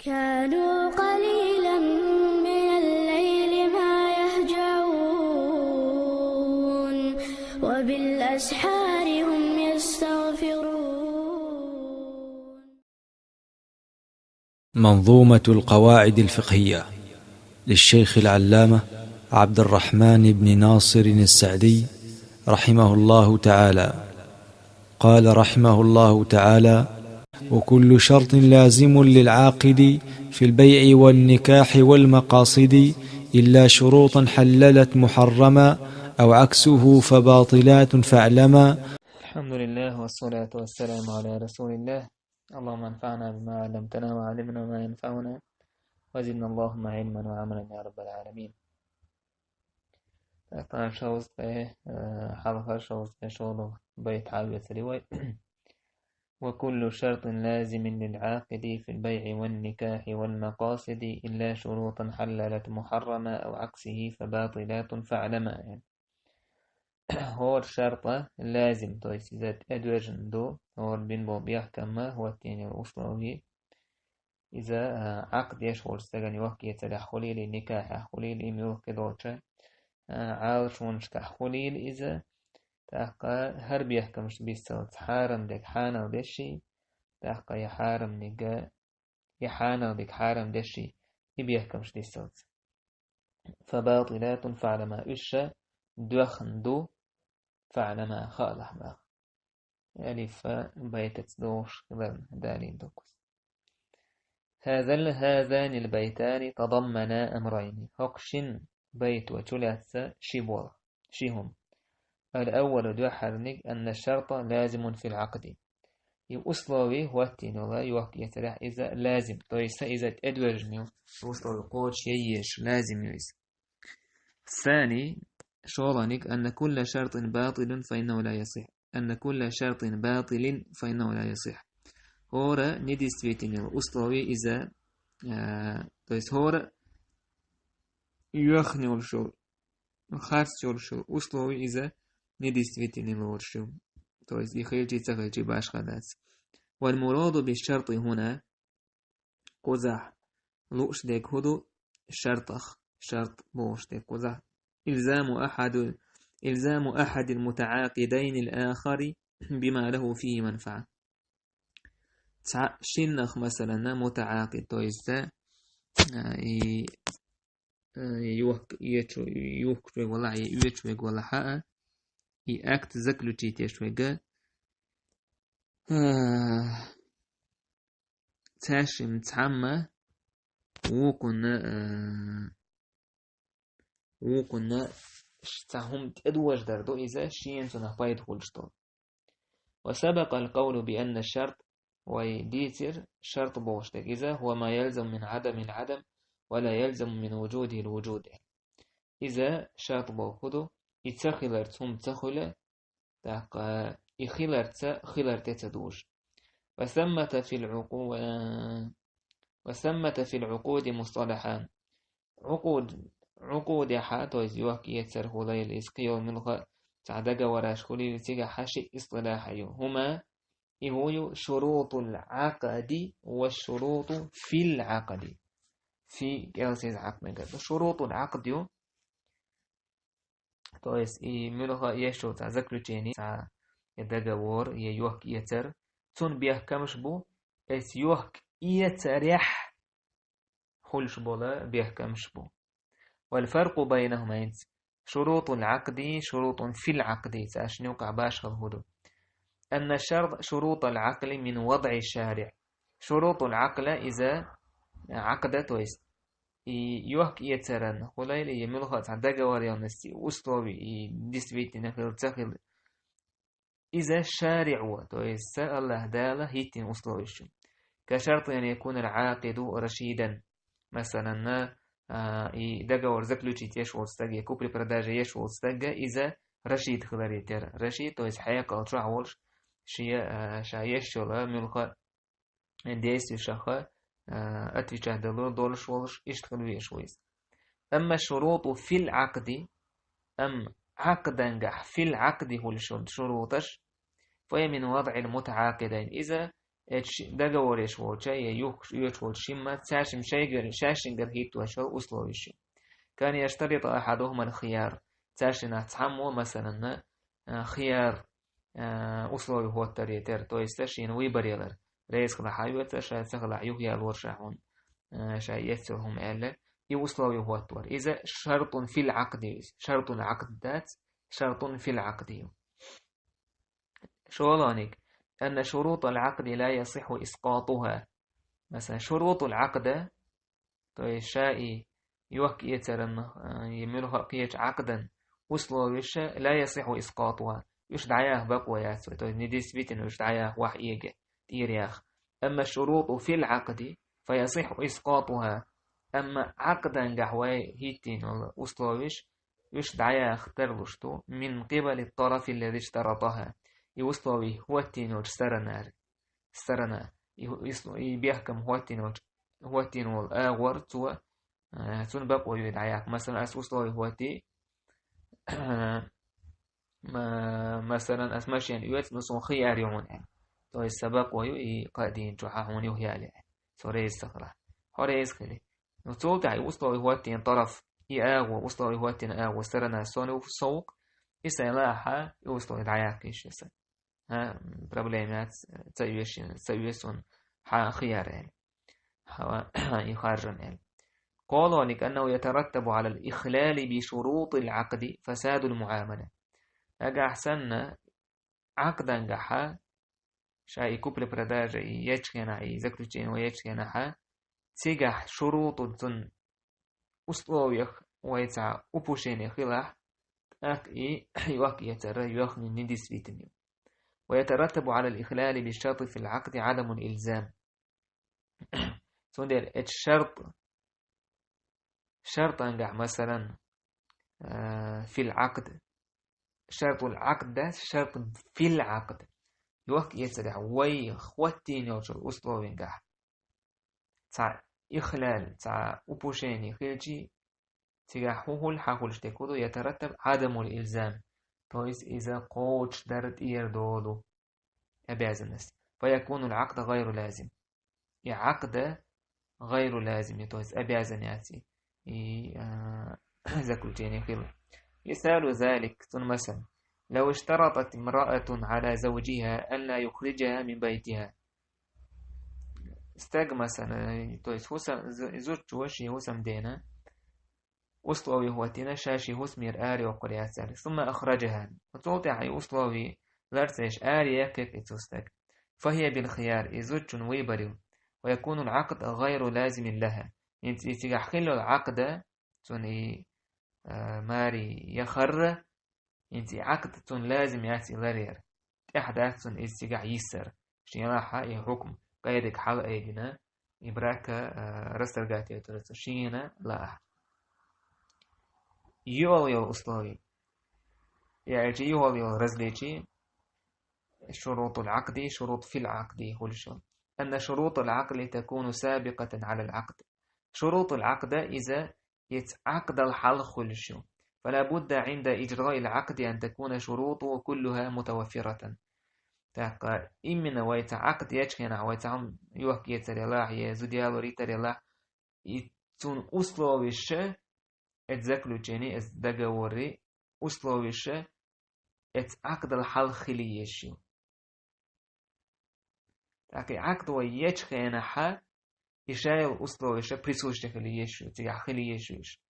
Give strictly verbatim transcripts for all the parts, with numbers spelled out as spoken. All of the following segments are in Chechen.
كانوا قليلا من الليل ما يهجعون، وبالأسحار هم يستغفرون. منظومة القواعد الفقهية للشيخ العلامة عبد الرحمن بن ناصر السعدي رحمه الله تعالى. قال رحمه الله تعالى: وكل شرط لازم للعاقد في البيع والنكاح والمقاصد، إلا شروطا حللت محرما أو عكسه فباطلات فاعلما. الحمد لله والصلاة والسلام على رسول الله. اللهم انفعنا بما علمتنا وعلمنا ما ينفعنا وزدنا اللهم علما وعملا يا رب العالمين. Тахтан шовзткъе, э, хьалхара шовзткъе шолгӀа байт хьавоьцур ю вай. وكل شرط لازم للعاقد في البيع والنكاح والمقاصد إلا شروطا حللت محرما أو عكسه فباطلات فاعلما. ХӀора шартӀ лазим, то есть иза тӀедожна ду, хӀора бина болу бехкам, хӀоттийна йолу условий, иза, а, Ӏакъд еш волчу стагана йохк-эцарехь хуьлийла, никахьехь хуьлийла, и муьлхха долчу, а, Ӏалашонашкахь хуьлийла иза, тӀаккха хӀара бехкамаш бисалц, хьарам дерг хьанал дешший, тӀаккха я хьарамниг, я хьанал дерг хьарам дешший, и бехкамаш дисалц. فباطلات فاعلما, уьш ша доьхна ду, фа'лама, хаалахь боху. Алиф, фа байтаца догӀуш хиларна далийна ду-кх иза. هذا ال-، هذان البيتان تضمنا أمرين. ХӀокху шина байто чулаьцна ши болх, ши хӀума. الأول, дуьххьарниг, أن الشرط لازم في العقد. И условий хӀоттийна йолу йохк-эцарехь иза лазим, то есть иза тӀедожна ю, условий кхочуш ян езаш, лазим ю иза. الثاني, шолгӀаниг, أن كل شرط باطل فإنه لا يصح. أن كل شرط باطل فإنه لا يصح. ХӀора недействительный условий иза, а, то есть хӀора йоьхна йолуш йолу, харц йолуш йолу условий иза недействительный лоруш ю. То есть и хилчий, ца хилчий башха дац. والمراد بالشرط هنا, кхузахь лууш дерг хӀун ду, шартах, шартӀ бохуш дерг кхузахь. إلزام أحد، إلزام أحد المتعاقدين الآخر بما له فيه منفعة. Цхьа шиннах, масалан, мутаӀакъид, то есть, а, и, а, йохк-, ечу-, йохкуш верг валахь, и оьцуш верг валахь а, и акт заключить еш верг, а, цаьшшимма цхьамма вукхунна, а, вукхунна ш-, цхьа хӀума тӀедожадар ду иза, шена цунах пайда хуьлуш долу. وسبق القول بأن الشرط, вай дийцира шартӀ бохуш дерг иза, هو ما يلزم من عدمه العدم ولا يلزم من وجوده الوجود. Иза шартӀ бохург ду, и ца хиларца хӀума ца хуьлу, тӀаккха и хиларца хилар тӀе ца дужу. وثمة في العقو-، وثمة في العقود مصطلحان. Ӏукъуд-, Ӏукъудехь, то есть йохк-эцар хуьлийла иза, кхин йолу муьлхха а цхьа договораш хуьлийла, цигахь ши истилахь ю. ХӀума, и хӀун ю, шурутул Ӏакъди ва шуруту фил Ӏакъди. Фи кӀел сиз Ӏакъ мегар ду. Шурутул Ӏакъд ю, то есть и муьлхха а еш йолу цхьа заключение, цхьа я договор, я йохк-эцар, цунна бехкамаш бу, эс йохк-эцарехь хуьлуш болу бехкамаш бу. والفرق بينهما, хӀинца, شروط العقد شروط في العقد, цаьшна юкъахь башхалла хӀун ду. أن الشرط، شروط العقد من وضع الشارع. Шурутул Ӏакъд иза, Ӏакъда, то есть и йохк-эцаран хуьлийла, я муьлхха а цхьа договорённость, условий, и действительно хила, ца хила. Иза шариӀо, то есть АллахӀ Дала хӀиттийна условиш ю. كشرط أن يكون العاقد رشيدا. Масалан, а, и договор заключить еш волу стаг, я купли-продажа еш волу стаг, иза рашид хиларе терра. Рашид, то есть хьекъал чохь волуш, шен, а, ша еш йолу муьлхха действиешах, а, отвечать далур долуш волуш, иштта хила везаш ву иза. أما الشروط في العقد, амма Ӏакъдангахь, фил Ӏакъди хуьлуш йолу шуруташ, فهي من وضع المتعاقدين. Иза Эцу ши-, договоре йолча, я юхкуш оьцуш волча шимма, цаьршимма шайгара, шаьшшингара хӀиттош йолу условиш ю. كان يشترط أحدهما الخيار. Цаьршинах цхьаммо, масалан, а, хияр, а, условие хӀоттаре терра, то есть шена выбор ялар. Реза хилахь а оьцу, ша ца хилахь юхаялор ша хьуна, а, ша эццал хӀума аьлла. И условие хӀоттор. Иза شرط في العقد ю иза. شرط العقد дац, شرط في العقد ю. ШолгӀаниг. أن شروط العقد لا يصح إسقاطها. Масалан, شروط العقد, то есть ша и йохк-эцаран, а, и муьлхха а кхечу Ӏакъдан условиш لا يصح إسقاطها. Уьш дӀаяха бакъо яц вай, то есть недействительно уьш дӀаяха вахь эга, тӀера яха. أما الشروط في العقد فيصح إسقاطها. Амма Ӏакъдангахь вай хӀиттийна йолу условиш, уьш дӀаяха тарлуш ду من قبل الطرف الذي اشترطها. И условий хӀоттийна йолчу сторонара, сторона. И, и, и бехкам хӀоттийна йолчу, хӀоттийна волу агӀор цо, а, цунна бакъо ю дӀаяха. Масалан, ас условий хӀоттий, ма-, масалан, ас машен оьцу, ну, суна хияр ю хьуна аьлла. То есть сан бакъо ю и кхаа дийнна чохь хьуна юхаяла аьлла. Со реза ца хилахь. Хьо реза хили. Ну, цул тӀаьхьа и условий хӀоттийна طرف, и агӀо, условий хӀоттийна агӀо, сторона, со ву-, со ву-кх, и сайн лаахь, и условий дӀаяккха йиш ю сан. ХӀа, проблема яц, ца оьшина, ца оьшуна хьан хияр аьлла. Хьан и харжам аьлла. КхоалгӀаниг أنه يترتب على الإخلال بشروط العقد فساد المعاملة. Нагахь санна, Ӏакъдангахьа, ша и купли-продажа и ечу хенахь, и заключение вай ечу хенахьа, цигахь шуруту цунна условиях вай цхьа упущение хилахь, тӀаккха и йохк-эцар йоьхна недействительный ю. ويترتب على الإخلال بالشرط في العقد عدم الإلزام. Цундела эцу шарт, шартангахь, масалан, а, في العقد. شرط العقد дац, شرط في العقد. Йохк-эцарехь вай хӀоттийна йолчу условингахь цхьа ихлал, цхьа упущение хилчи, цигахь хӀун хуьлу, хьан хуьлуш дерг хӀун ду, يترتب عدم الإلزام. То есть иза кхочушдар тӀера долу. Обязанность. فيكون العقد غير لازم. И Ӏакъда гӀайру лазим, то есть обязан яц и, а, заключение хила. مثال ذلك, цунна масал. لو اشترطت امرأة على زوجها أن لا يخرجها من بيتها. Стаг, масалан, то есть хӀусам-, зу-, зудчо шен хӀусамдена условий хӀоттийна, ша шен хӀусамера арайоккхур яц аьлла. ثم أخرجها. Цул тӀаьхьа и условий ларца еш араяьккхи-кх и цу стага. فهي بالخيار, и зудчун выбор ю. ويكون العقد غير لازم لها. ХӀинца и цигахь хилла йолу Ӏакъда, цунна и, а, маре яхар, хӀинца и Ӏакъд цунна лазим яц и ларъяр. ТӀехь дац цунна иза цигахь йиссар. Шена лаахь и хьукм, къайдиг хьала айдина, и брак, а, расторгать йойтур цо шена лаахь. Юхал йолу условий. Я аьлча юхал йолу различий, شروط العقد, شروط في العقد хуьлуш йолу. أن شروط العقد تكون سابقة على العقد. شروط العقد иза эцу Ӏакъдал хьалха хуьлуш ю. فلا بد عند إجراء العقد أن تكون شروطه كلها متوفرة. ТӀаккха именно вай цхьа Ӏакъд ечу хенахь, вай цхьа хӀума йохк-эцар ялахь, е зуда ялор йитар ялахь, и цунна условиша, эцу заключение, эцу договоре условиша эцу Ӏакъдал хьалха хила езаш ю. ТӀаккха и Ӏакъд вай ечу хенахьа, и шайла условиша присутствие хила езаш ю, цигахь хила езаш ю уьш.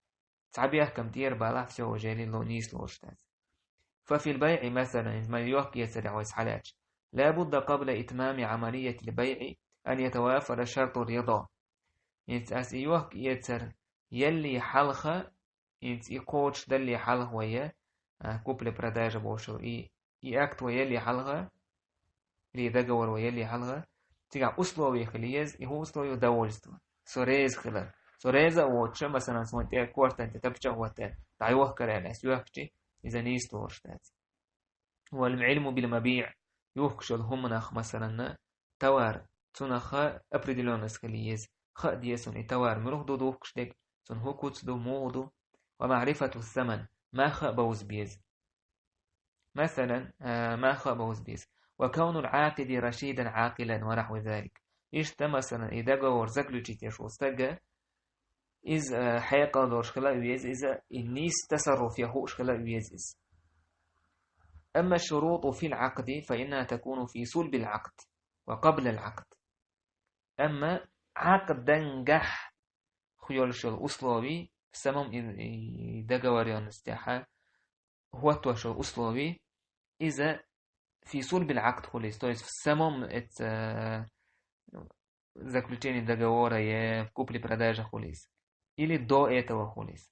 Цхьа бехкам тӀера балахь, всё, уже ло нийса лоруш дац. ففي البيع مثلا, иза ма йохк-эцарехь вай схьалаьцча. لا بد قبل إتمام عملية البيع أن يتوافر شرط الرضا. ХӀинца ас и йохк-эцар яллий хьалха, хӀинца и кхочушдаллий хьалха вай, а, купли-продажа бохуш йолу и, и акт вай яллий хьалха, или договор вай яллий хьалха, цигахь условие хила еза, и хӀун условие? Довольство. Со реза хилар. Со реза а воцуша, масалан, суна тӀе кортан тӀе тапча а хӀоттаьлла, дӀайохкар аьлла, ас йохкчи, иза нийса лоруш дац. والعلم بالمبيع, юхкуш йолу хӀуманах, масалан, товар, цунах определённость хила еза. Хаа деза суна и товар муьлха ду духкуш дерг, цунна хӀун куц ду, муха ду. ومعرفة الثمن, мах а бовза беза. Масалан, а, мах а бовза беза. وكون العاقد رشيدا عاقلا ونحو ذلك. Иштта, масала, и договор заключить еш волу стага, иза, э, хьекъал долуш хила а веза, иза и нийса тасарруф ян хууш хила а веза иза. أما الشروط في العقد فإنها تكون في صلب العقد وقبل العقد. Амма Ӏакъд дангахь хьуьйолуш йолу условий, в самом и, и договорённостяхь хӀоттош йолу условий, иза في صلب العقد хуьлийла, то есть в самом это, э, заключении договора я в купли-продаже хуьлийла, или до этого хуьлийла.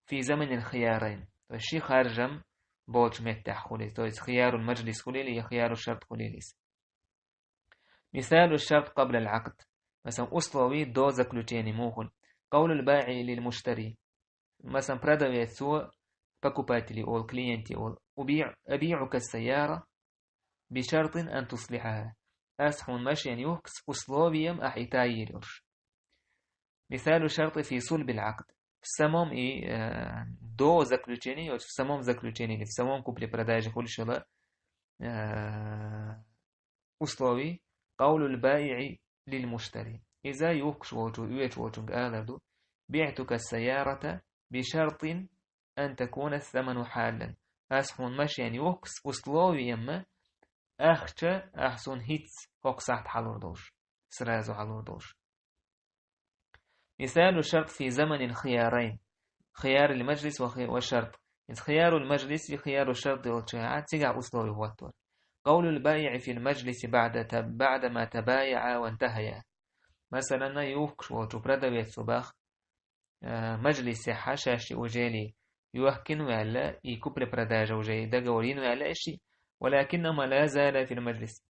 في زمن الخيارين, то есть ши харжам болчу меттехь хуьлийла, то есть خيار المجلس хуьлийла я خيار الشرط хуьлийла. مثال الشرط قبل العقد. Масала, условий до заключения муха хуьлу. قول البائع للمشتري. Масала, продавецо покупателе олу, клиенте олу: أبيع، أبيعك السيارة بشرط أن تصلحها. Ас хьуна машен юхку, условием ахь и тайийр йолуш. مثال الشرط في صلب العقد. В самом и, э, до заключения, вот в самом заключении или в самом купле-продаже хуьлуш йолу, э, условий, قول البائع للمشتري. Иза юхкуш волчу, оьцуш волчуьнга алар ду: بعتك السيارة بشرط أن تكون الثمن حالا. Ас хьуна машен юхку, условием ахча ахь суна хӀинца хӀокху сахьт хьалур долуш, сразу хьалур долуш. مثال الشرط في زمن الخيارين. خيار المجلس وخي-، والشرط. ХӀинца خيار المجلس и خيار الشرط йолчу а, цигахь условий хӀоттор. قول البائع في المجلس بعد تب-، بعدما تبايعا وانتهيا. Масала, юхкуш волчу продавецо боху, э, мажлисехь шаьш и уже йохкина ваьлла, и купле-продажа уже и договор йина ваьлла и ши, ولكنهما لا زالا في المجلس.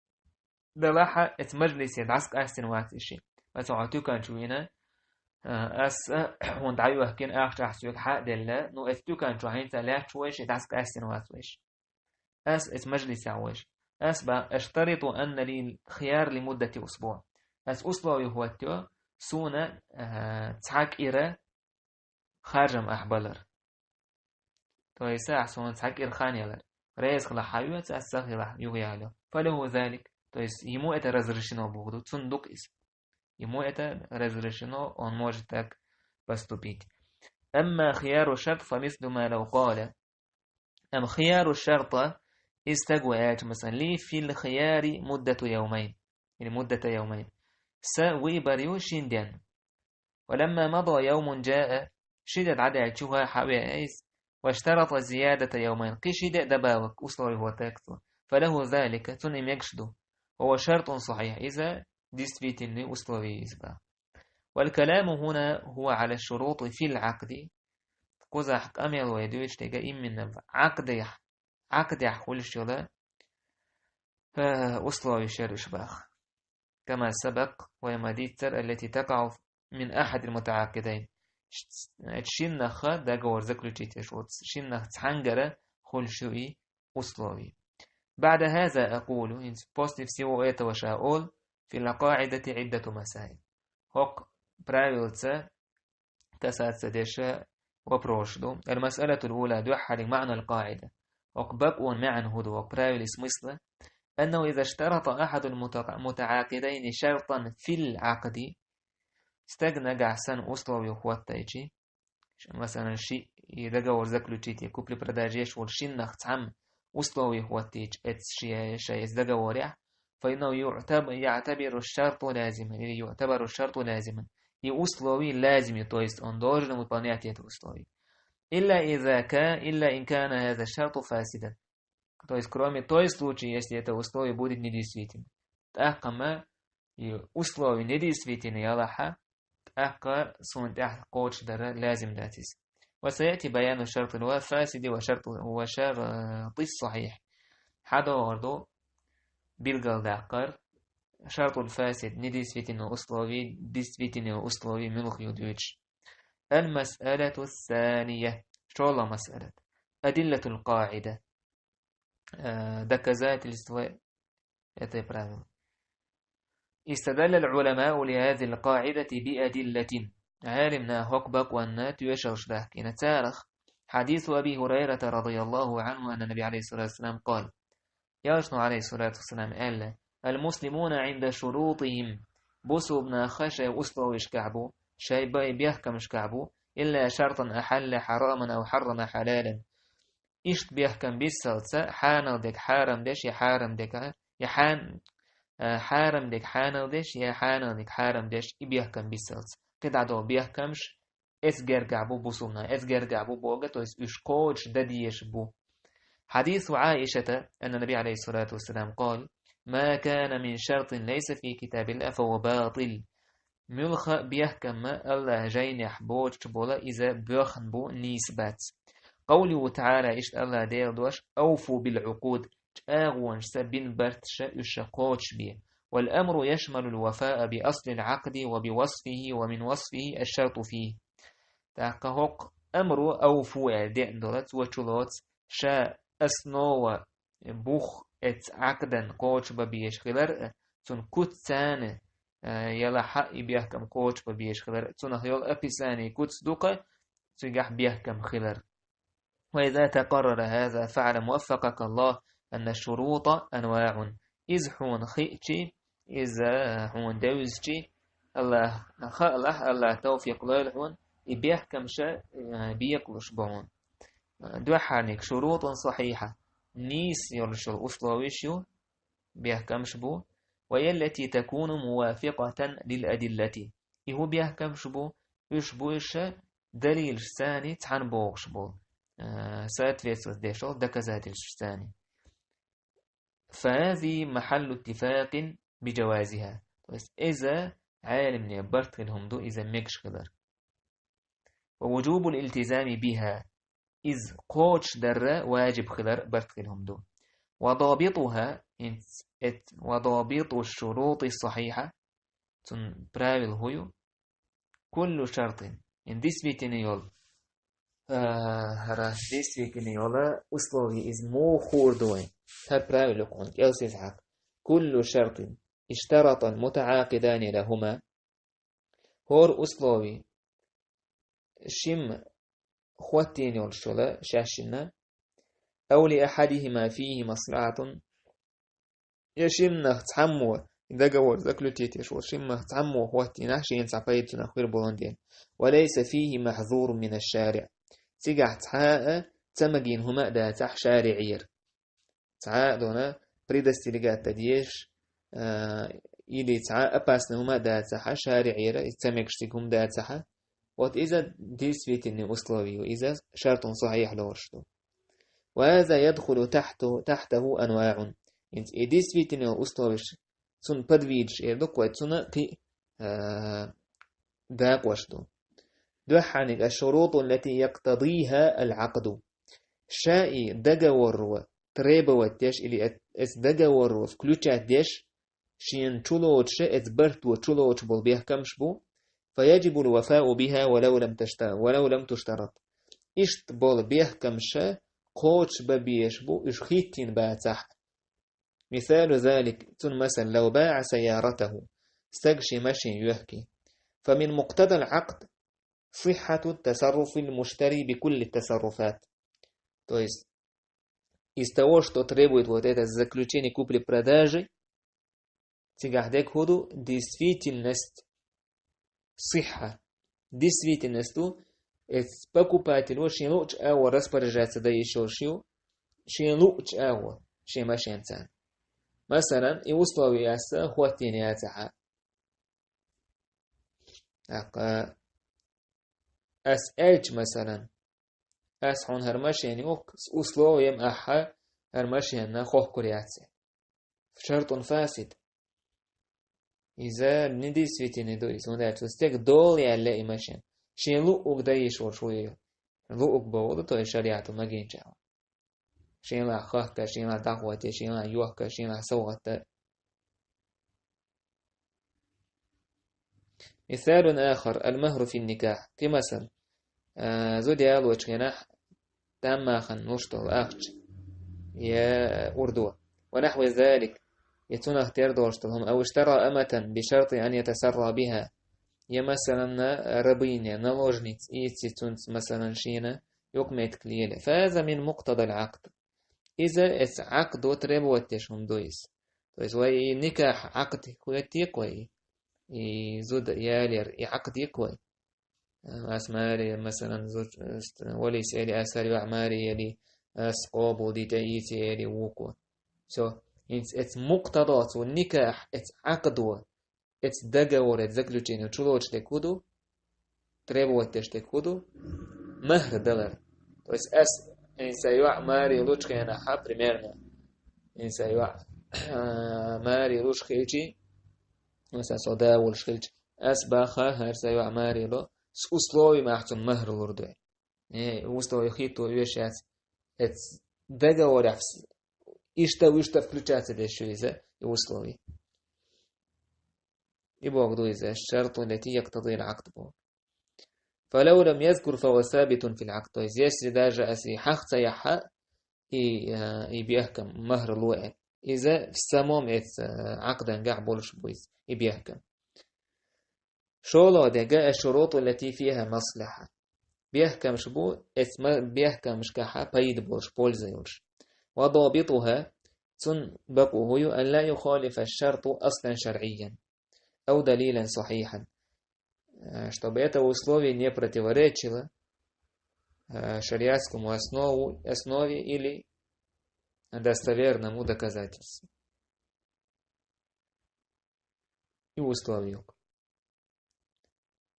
Делахь а, эца мажлисе дӀасакъаьстина вац и ши. Масала, хьо туькан чу вина, э, ас, э, хьуна дӀайохкина, ахча ахь соьга хьа а делла, ну, эца туькан чу хьайца лаьтташ ву и ши, дӀасакъаьстина вац и ши. Ас эца мажлисехь ву и ши. Ас боху: أشترط أن لي الخيار لمدة أسبوع. Ас условий хӀоттайо, суна, э, цхьа кӀира харжам ахь балар. То есть ахь суна цхьа кӀира хан ялар. Реза хилахь хьан оьцу, ас ца хилахь юха ялайо. فله ذلك. То есть ему это разрешено боху ду, цунна ду-кх иза. Ему это разрешено, он может так поступить. أما خيار الشرط فمثل ما لو قال. Амма خيار الشرط, иза стага аьлча, масала, لي في الخيار مدة يومين. Или مدة يومين. Сан выбор ю шин ден. ولما مضى يوم جاء, ши де дӀадаьлча юха хьан веа иза. واشترط زيادة يومين. Кхин ши де добавок, условий хӀоттайо цо. فله ذلك, цунна и мегаш ду. وهو شرط صحيح. Иза действительный условий иза боху. والكلام هنا هو على الشروط في العقد. Кхузахь къамел вай дуьйцуш дерг именно Ӏакъдехь, Ӏакъдехь хуьлуш йолу, э, условий шераш боху. كما سبق, вай ма дийццара, التي تقع من أحد المتعاقدين. Ш-, шиннах договор заключить еш волчу шиннах цхьаьнгара хуьлуш ю и условий. بعد هذا أقول, хӀинца после всего этого ша олу, في القاعدة عدة مسائل. ХӀокху правилца касаться деш вопрос ду. المسألة الأولى, дуьххьарлиг معنى القاعدة. ХӀокху бакъонан маьӀна хӀун ду, хӀокху правилан смысл? أنه إذا اشترط أحد المتع-, المتعاقدين شرطا في العقد. Стаг нагахь санна условий хӀоттайчи, Ш-, масалан, ши и договор заключить, и купли-продажа еш волу шиннах цхьамма условий хӀоттийча, эцу ши-, шайн эцу договорехь, فإنه يعتب-, يعتبر الشرط لازما, или يعتبر الشرط لازما. И условий лазим ю, то есть он должен выполнять это условие. إلا إذا كا-, إلا إن كان هذا الشرط فاسدا. То есть, кроме той случая, если это условие будет недействительно. ТӀаккха ма и условие недействительно ялахь, тӀаккха суна тӀехь кхочушдар лазим дац иза. وسيأتي بيان الشرط الفاسد وشرط، وشرط الصحيح. ХьадогӀур ду билгалдаккхар, шартул фасид, недействительный условий, действительный условий муьлха ю дуьйцуш. المسألة الثانية. ШолгӀа масъалат. أدلة القاعدة. Э, доказательства этой правила. استدل العلماء لهذه القاعدة بأدلة. ГӀалимнаха хӀокху бакъонна тоьшаллаш даьхкина царах. حديث أبي هريرة رضي الله عنه أن النبي عليه الصلاة والسلام قال: Элчано, عليه الصلاة والسلام, аьлла: «المسلمون عند شروطهم». Бусулба нах шайн условешкахь бу, шайн бай бехкамашкахь бу, «إلا شرطا أحل حراما أو حرم حلالا». Иштта бехкам бисалца, хьанал дерг хьарам деш, я хьарам дерг, я хьан-, а, хьарам дерг хьанал деш, я хьанал дерг хьарам деш, и бехкам бисалца. КхидӀа долу бехкамаш эцу гергахь бу бусулба нах, эцу гергахь бу боху, то есть уьш кхочуш дан дезаш бу. حديث عائشة أن النبي عليه الصلاة والسلام قال: «ما كان من شرط ليس في كتاب الله فهو باطل». Муьлхха а бехкам АллахӀан жайнехь боцуш болу, иза боьхна бу, нийса бац. قوله تعالى, иштта АллахӀ Дела дош: «أوفوا بالعقود», чӀагӀонашца бина барташа уьш кхочушбе. «والأمر يشمل الوفاء بأصل العقد وبوصفه ومن وصفه الشرط فيه». ТӀаккха хӀокху амру, «أوفوا» аьлла деана долу, цо чулоцу ша основа, бух эцу Ӏакдан кхочушбан безаш хилар а, цунна куц царна, а, ялахь а и бехкам кхочушбан безаш хилар а, цунах йолу описание куц ду-кх, цигахь бехкам хилар. «وإذا تقرر هذا فاعلم وفقك الله أن الشروط أنواع». Иза хьуна хиъчи, иза хьуна девзачи, АллахӀ хаалахь, АллахӀ тавфикъ лойла хьуна, и бехкамаш, а, бекъалуш бу хьуна. А, дуьххьарниг: «شروط صحيحة», нийса йолуш йолу условиш ю, бехкамаш бу, «وهي التي تكون موافقة للأدلة». И хӀун бехкамаш бу? Уьш бу уьш далилашца цхьаьна богӀуш болу, а, соответствовать деш долу доказательствашца. «فهذه محل اتفاق بجوازها». То есть иза Ӏеламне барт хилла хӀума ду, иза мегаш хилар. «ووجوب الالتزام بها». Иза кхочушдар важиб хилар барт хилла хӀума ду. «وضابطها», хӀинца эт-, «وضابط الشروط الصحيحة», цуьнан правила хӀун ю? «كل شرط». ХӀинца действительно йолу, а, хӀара действительно йолу условие иза муха хуур ду вайн? ХӀара правила ю хьуна, кӀел сиз хьакха. «كل شرط اشترط المتعاقدان لهما». ХӀора условие шимма хӀоттийна йолуш йолу шаьшшинна, «أو لأحدهما فيه مصلحة», я шимманах цхьаммо, договор заключить еш волу шимманах цхьаммо хӀоттийнахь, шена цхьа пайда цунах хир болун дела, «وليس فيه محذور من الشارع». Цигахь цхьа а ца магийна хӀума а дацахь шариӀера. Цхьа а дона предостерегать дан дезаш, а, или цхьа а опасный хӀума а дацахь, шариӀера, иза ца мегаш цига хӀума дацахь, вот иза действительный условие ю, иза шартун сахьихь лоруш ду. «وهذا يدخل تحته، تحته أنواع». ХӀинца и действительный условиеш, цунна подвидаш эр ду-кх вай, цунна кхин а, а, дакъош ду. Дуьххьарниг: «الشروط التي يقتضيها العقد». Ша и договоро требовать деш или эц-, эц договоро включать деш, шена чулоцуш, эц барто чулоцуш болу бехкамаш бу, «فيجب الوفاء بها ولو لم تشت-، ولو لم تشترط». Иштта болу бехкамаш кхочушбан безаш бу, уьш хӀиттийна бацахь. «مثال ذلك», цунна масал: «لو باع سيارته», стага шен машен йоьхкий. «فمن مقتضى العقد صحة تصرف المشتري بكل التصرفات». То есть, из того, что требует вот это заключение купли-продажи, цигахь дерг хӀун ду? Действительность. Сихьа. Действительность ду, эц покупатель ву, шен луъучу агӀор распоряжаться дан йиш йолуш ю, шен луъучу агӀор, шен машенца. Масалан, и условие аса хӀоттийна яцахьа. ТӀаккха ас аьлча, масалан, ас хьуна хӀара машен юхку, с условием ахьа хӀара машенна хохкур яц. Шартун фасид. Иза недействительный ду иза, хӀунда аьлча стеган дола яьлла и машен. Шен луъуг дан йиш волуш ву и. Луъуг боху ду, то есть шариату магийнача. Шен лаха хахка, шен лаха дӀахоте, шен лаха йохка, шен лаха совгӀатта. مثال آخر: المهر في النكاح. Кхин масал. А, зуда ялочу хенахь таммахана луш долу ахча, я урдо. ونحو ذلك. Я цунах тера долуш долу хӀума. أو اشترى أمة بشرط أن يتسرى بها. Я, масалан, рабыня, наложница, ийци цунца, масалан, шена юкъаметтиг лела. فهذا من مقتضى العقد. Иза эца Ӏакъдо требовать деш хӀума ду иза. То есть вай и никахь Ӏакъд хӀоттийкх вай, и зуда ялар, и Ӏакъд йийкх вай. Ас маре, масалан, зуд-, ст-, валис эли, ас хӀара йоӀ маре эли, ас къобал ди тӀеийце эли вукхо. Всё. ХӀинца эца мукътадо цо никахь, эца Ӏакъдо, эца договор, эца заключение чулоцуш дерг хӀун ду, требовать деш дерг хӀун ду, махӀр далар. То есть ас, хӀинца йоӀ маре лучу хенахь, примерно, хӀинца йоӀ маре луш хилчи, масалан, со да волуш хилча, ас баха хӀара сан йоӀ маре ло, с условием ахь цунна махӀр лур ду. Э, условие хӀитто оьшуш яц. Эца договорехь с-, иштта, иштта включаться деш ю иза, и условие. И боху ду иза, الشرط التي يقتضيها العقد боху. فلو لم يذكر فهو ثابت في العقد. То есть, если даже ас и хьаха ца яхьа, и, э, и бехкам махӀр ло аьлла, иза в самом эца, э, Ӏакъдан гахь болуш бу иза, и бехкам. ШолгӀа дерг, الشروط التي فيها مصلحة. Бехкамаш бу, эца ма-, бехкамашкахьа пайда болуш, польза йолуш. وضابطها, цун бакъо хӀун ю, أن لا يخالف الشرط أصلا شرعيا أو دليلا صحيحا. Э, чтобы это условие не противоречило, э, шариатскому основу, основе или достоверному доказательству. И условию.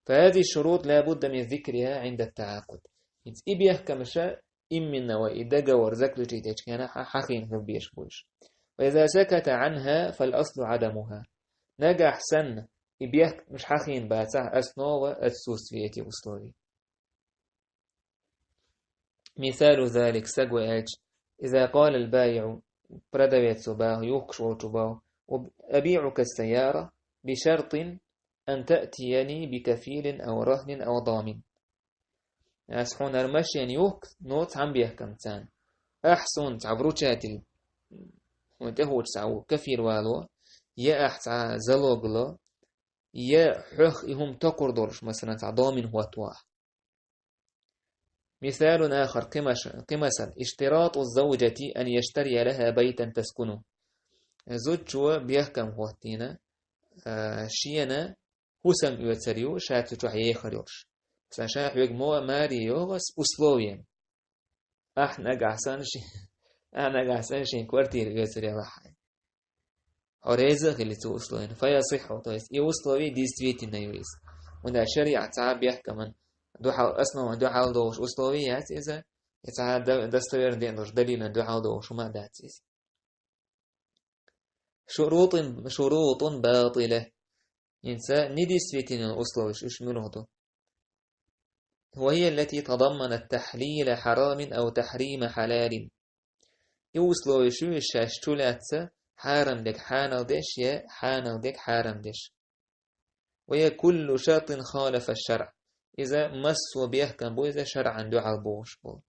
فهذه الشروط لا بد من ذكرها عند التعاقد. ХӀинца и бехкамаш именно вай и договор заключить дечу хенахь хьа-, хьахийна хила безаш бу уьш. وإذا سكت عنها فالأصل عدمها. Нагахь санна и бехкамаш хьахийна бацахь, основа отсутствия этих условий. مثال ذلك, саг вай аьлча, إذا قال البائع, продавецо боху, юхкуш волчо боху: أبيعك السيارة بشرط أن تأتيني بكفيل أو رهن أو ضامن. Ас хьуна хӀара машен юхку, но цхьана бехкамца. Ахь суна цхьа вручатель, хьуна тӀехула цхьа ву кафил вало, я ахь цхьа залог ло, я хьох и хӀума токхур долуш, масалан, цхьа домин хӀоттавахь. مثال آخر, кхин мас-, кхин масал: اشتراط الزوجة أن يشتري لها بيتا تسكنه. Зудчо бехкам хӀоттийна, а, шена хӀусам оьцур ю, ша цу чохь ехар йолуш. Сан ша хьоьга мо маре йогӀу ас условием. Ахь нагахь санна ши-, ахь нагахь санна шен квартира оьцур ялахь хьайн. Хьо реза а хили цу условиена, فيصح, то есть и условие действительно ю иза. ХӀунда шариӀат цхьа а бехкаман дуьхьал, основан дуьхьал догӀуш условие яц иза, и цхьа а да-, достоверно деана долуш далилан дуьхьал догӀуш хӀума а дац иза. شروط, شروط باطلة. ХӀинца недействительный условия уьш муьлха ду. وهي التي تضمنت تحليل حرام أو تحريم حلال. И условия шу шаьш чулаьцна хьарам дерг хьанал деш я хьанал дерг хьарам деш. وهي كل شرط خالف الشرع. Иза массо а бехкам бу иза шарӀан дуьхьал богӀуш болу.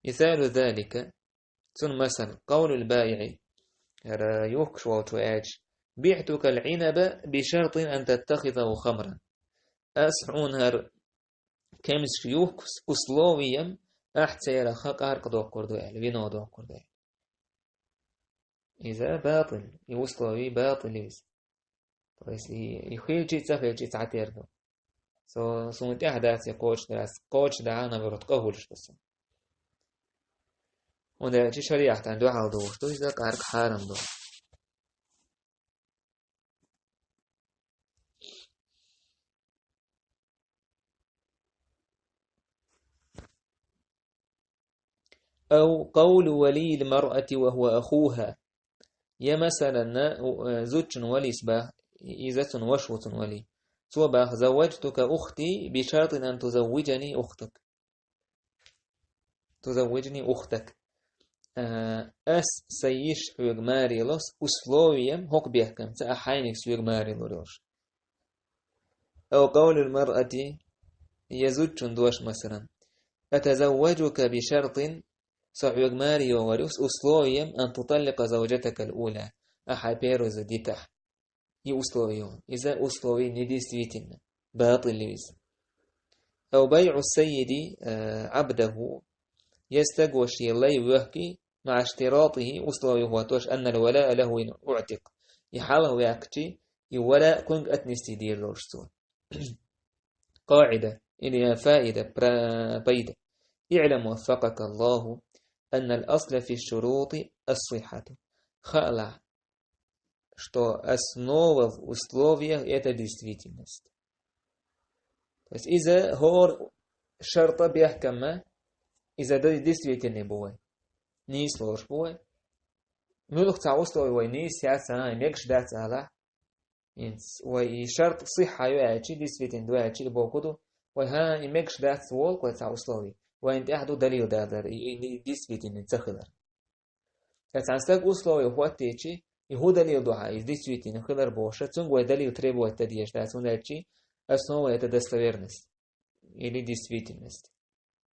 مثال ذلك, цун масал, قول البائع, хӀара юхкуш волчо аьлча: بعتك العنب بشرط أن تتخذه خمرا. Ас хьуна хӀара кемсаш юхку с условием, ахь церах къаркъа доккхур ду аьлла, вино доккхур ду аьлла. Иза батил, и условие батил иза. То есть и, и хилчи а, ца хилчи а цхьатера ду. Со, суна тӀехь дац и кхочушдарас, кхочушдахь а, наоборот, къа хуьлуш ду со. ХӀунда аьлча шариӀатан дуьхьал догӀуш ду, иза къаркъа хьарам ду. أو قول ولي المرأة وهو أخوها. Я, масалан, э, зудчун валис бах, иза цун ваша ву цун вали. Цо бах: زوجتك أختي بشرط أن تزوجني أختك. تزوجني أختك. Э, ас сайн йиша хьоьга маре ло с условием, хӀокху бехкамца, ахь хьайниг соьга маре лур йолуш. أو قول المرأة, я зудчун дош, масалан: أتزوجك بشرط, со хьоьга маре йогӀур ю с условием أن تطلق زوجتك الأولى, ахь хьайн первый зуда йитахь. И условие ю. Иза условие недействительно. Батил ю иза. أو بيع السيد, э, عبده, я стаго шен лай воьхкий, مع اشتراطه, условие хӀоттош, أن الولاء له إن أعتق. И хьалха ваьккхача, и валаъ кхунга отнести дезаш долаш цо. قاعدة, или فائدة, пра-, пайда. اعلم وفقك الله أن الأصل في الشروط الصحة. Хаалахь, что основа в условиях — это действительность. То есть из-за хӀара шарта бехкама, из-за ди-, действительный бу вай. Нийса лоруш бу вай. Муьлха цхьа условие вай нийса яц, а, и мегаш дац алахь. Инц, вай и шарт сихьа ю аьлча, действительно ду аьлча, и боху ду. Вай хӀа, и мегаш дац волу вай цхьа условие. Вайна тӀехь ду далил далар, и, и, и действительно ца хилар. Ткъа цхьана стаг условие хӀоттийча, и хӀун далил ду хьан, и действительно хилар бохуш, цуьнга вай далил требовать дан дезаш дац, хӀунда аьлча основа — это достоверность или действительность.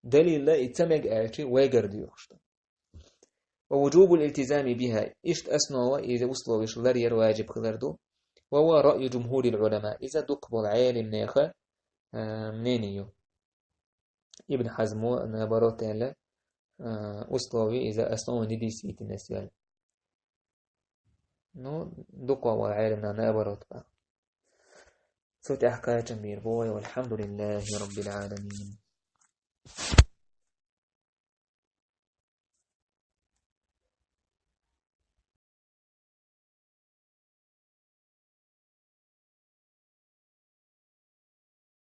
Далил и ца мега аьлча, вайгара доьхуш ду. ووجوب الالتزام بها, иштта основа, иза условиеш ларъяр важиб хилар ду. وهو رأي جمهور العلماء, иза дукхахболу Ӏеламнеха, а, мнение ю. Ибн Хьазмо, наоборот, аьлла, а, условие иза основа недействительность аьлла. Ну, дукхахболу Ӏеламнаха наоборот боху. Цу тӀехь кхачам бийр бу вай, والحمد لله رب العالمين.